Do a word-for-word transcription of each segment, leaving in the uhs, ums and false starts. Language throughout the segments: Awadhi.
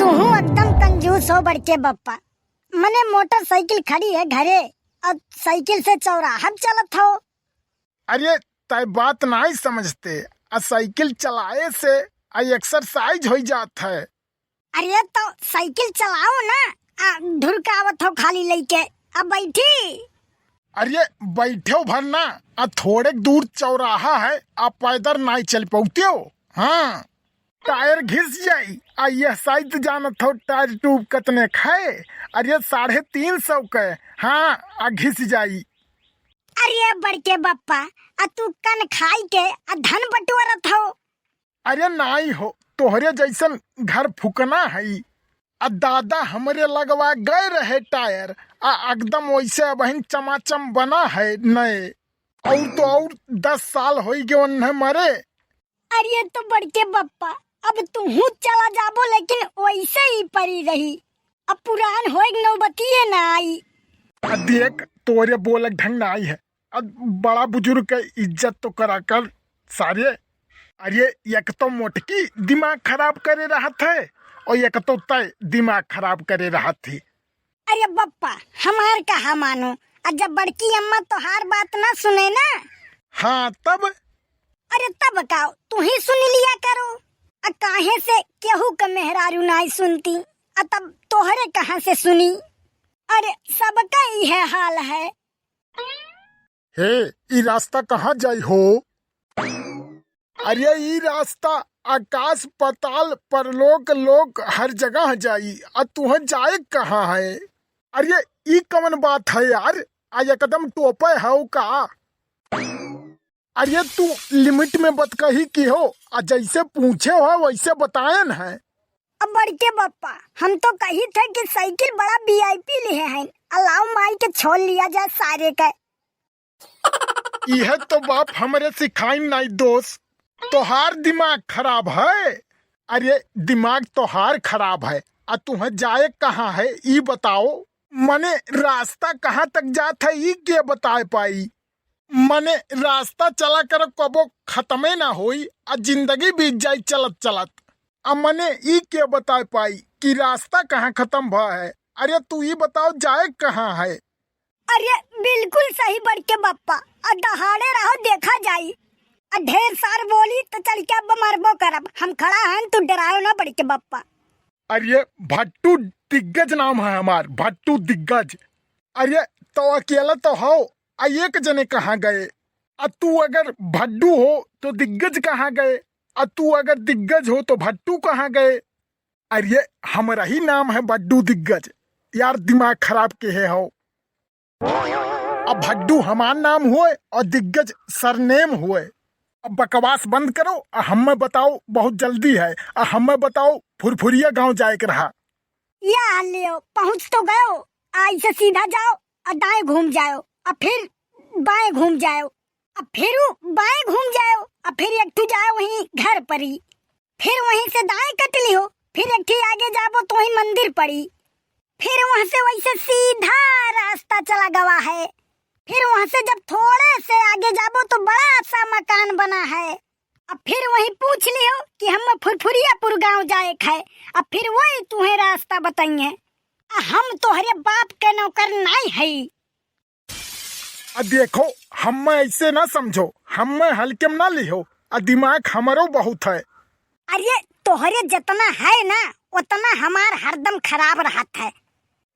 तुहूँ एकदम कंजूस हो बड़के बप्पा। मने मोटरसाइकिल खड़ी है घरे और साइकिल से चौराहा पे चलत हो। अरे, तय बात नाई समझते। आ साइकिल चलाए से आ एक्सरसाइज हो जात है। अरे तो साइकिल चलाओ ना, आ ढुरकावत हो खाली लइके। अब बैठी। अरे बैठो भर ना, आ थोड़े दूर चौराहा है, आ पैदल नाई चल पौते हो। हाँ, टायर घिस जाई। आ यह साइज जानत हो टायर ट्यूब कतने खाए? अरे साढ़े तीन सौ के। हाँ, आ घिस जाई। अरे बड़के बप्पा, आ तू कन खाई के आ धन बटोरत हो। अरे नाई हो, तोहरे जैसन घर फुकना हई। आ दादा हमरे लगवा गए रहे टायर, आ एकदम वैसे अबहिन चमाचम बना है नए। और तो और दस साल होई गए उन्हें मरे। अरे तो बड़के बप्पा, अब तुहूँ चला जाबो, लेकिन वैसे ही परी रही। अब पुरान होए के नौबतिये ना आई। आ देख, तोरे बोलक ढंग ना आई है। अब बड़ा बुजुर्ग के इज्जत तो करा कर सारे। अरे, एक तो मोटकी दिमाग खराब करे रहत है और एक तो तय दिमाग खराब करे रहत है। अरे बप्पा, हमार कहा मानो, आ जब बड़की अम्मा तोहार बात ना सुने ना। हाँ, तब? अरे तब का, तू ही सुन लिया करो। आ काहे से केहू के मेहरारू नाई सुनती, आ तब तोहरे कहाँ से सुनी? अरे सबका इहे हाल है। हे, ई रास्ता कहाँ जाई हो? अरे ई रास्ता आकाश पाताल परलोक लोक हर जगह जाई, आ तुहँ जाए कहाँ है? अरे ई कवन बात है यार, आ एकदम टोपे हौ का? अरे तू लिमिट में बतकही की हो, आ जैसे पूछे हो वैसे बतायन है। अब बड़के बप्पा, हम तो कही थे कि साइकिल बड़ा वीआईपी लिहे हैं, अलाव माई के छोड़ लिया जाए सारे के। यह तो बाप हमरे सिखाइन नाई दोस्त, तोहार दिमाग खराब है। अरे दिमाग तोहार खराब है, आ तुहँ जाए कहाँ है ई बताओ? मने रास्ता कहाँ तक जात है ई के बताए पाई? मने रास्ता चला कर कबो खतमे ना होई, आ जिंदगी बीत जाई चलत चलत। आ मने ई के बताए पाई कि रास्ता कहाँ खतम भा है? अरे तू ई बताओ जाए कहाँ है? अरे बिल्कुल सही बड़के बप्पा, आ दहाड़े रहो देखा जाई। आ ढेर सार बोली तो चल के अब मरबो करब। हम खड़ा हन, तू डरायो ना बड़के बप्पा। अरे भट्टू दिग्गज नाम है हमार, भट्टू दिग्गज। अरे तो अकेला तो हो, आ एक जने कहाँ गए? आ तू अगर भड्डू हो तो दिग्गज कहाँ गए? आ तू अगर दिग्गज हो तो भट्टू कहाँ गए? अरे हमरा ही नाम है भड्डू दिग्गज। यार दिमाग खराब के है हो। अब भड्डू हमार नाम हुए और दिग्गज सरनेम हुए। अब बकवास बंद करो, आ हमें बताओ, बहुत जल्दी है, आ हमें बताओ फुरफुरिया गांव जाए के रहा। या लियो, पहुँच तो गयो, आ इसे सीधा जाओ, आ दाएं घूम जाओ, आ फिर बाएं घूम जाओ, आ फिर बाएं घूम जाओ, आ फिर एक ठो जाओ वहीं घर परी, फिर वहीं से दाएं कट लियो, फिर एक ठो आगे जाबो तो वहीं मंदिर पड़ी, फिर वहाँ से वैसे सीधा रास्ता चला गवा है। फिर वहाँ से जब थोड़े से आगे जाबो तो बड़ा सा मकान बना है। अब फिर वहीं पूछ लियो कि हम फुरफुरियापुर गांव जाए के है। अब फिर वही तुम्हें रास्ता बताइए। आ हम तोहरे बाप के नौकर नाई है। आ देखो, हम्मे ऐसे ना समझो, हम्मे हल्के में ना लिहो, आ दिमाग हमरो बहुत है। अरे तोहरे जितना है ना, उतना हमार हरदम खराब रहत है।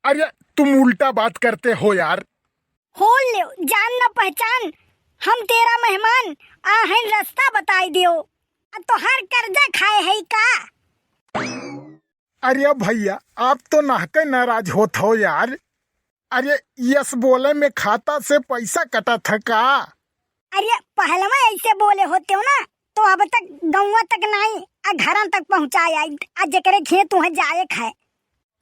अरे तुम उल्टा बात करते हो यार। हो ले जान न पहचान, हम तेरा मेहमान, आ हैं रास्ता बताई दियो। आ तोहार कर्जा खाए है का? अरे भैया, आप तो नाहके नाराज होत हो यार। अरे यस बोले में खाता से पैसा कटत है का? अरे पहलवा ऐसे बोले होते हो ना, तो अब तक गौवा तक नाई, आ घरन तक पहुँचाए आई, आ जेकरे खेत वहाँ जाए खाए।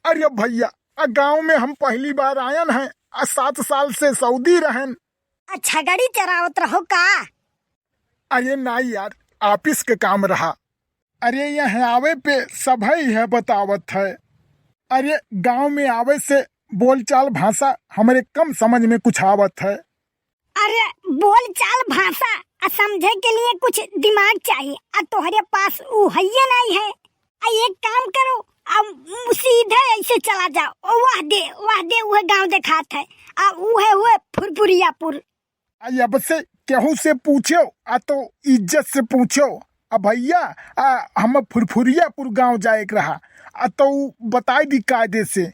अरे भैया, आ गाँव में हम पहली बार आयन हैं, आ सात साल से सऊदी रहन। अच्छा, गड़ी चरावत रहो का? अरे नाई यार, ऑफिस के काम रहा। अरे यहाँ आवे पे सभई है बतावत है। अरे गाँव में आवे से बोलचाल भाषा हमरे कम समझ में कुछ आवत है। अरे बोलचाल भाषा आ समझे के लिए कुछ दिमाग चाहिए, आ तोहरे पास ऊ हइये नहीं है। आ एक काम करो, अब से चला जाओ, ओ वाह दे, वाह दे, उहे गाँव देखात है, आ उहे हुए फुरफुरियापुर। आ अब से केहू से पूछो, आ तो इज्जत से पूछो, आ भैया, आ हम फुरफुरियापुर गाँव जाए के रहा, आ तो उ बताई दी कायदे से।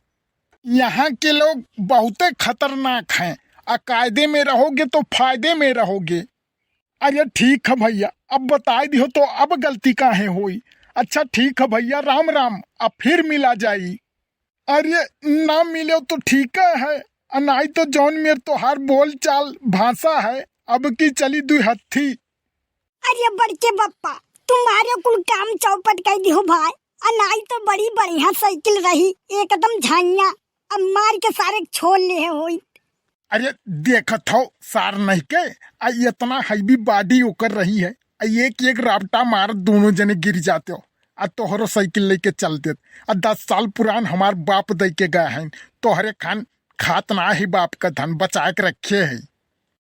यहाँ के लोग बहुते खतरनाक हैं, आ कायदे में रहोगे तो फायदे में रहोगे। अरे ठीक है भैया, अब बताई दिहो तो अब गलती काहे होई। अच्छा ठीक है भैया, राम राम, अब फिर मिला जाई। अरे ना मिले तो ठीक है, आ नाई तो जौन मेर तोहार बोल चाल भाषा है, अब की चली दुई हत्थी। अरे बड़के बप्पा, तुम्हारे कुल काम चौपट कर दिहो भाई, आ नाई तो बड़ी बढ़िया साइकिल रही, एकदम झाइया, अब मार के सारे छोड़ ले होई। अरे देखत हो सार नहीं के, आ इतना हैवी बॉडी ओकर रही है, आ एक एक रापटा मार दोनों जने गिर जाते हो, आ तोहरो साइकिल लेके चल देत। आ दस साल पुरान हमार बाप दे के गए हैं, तोहरे खान खात ना ही बाप का धन बचा के रखे है।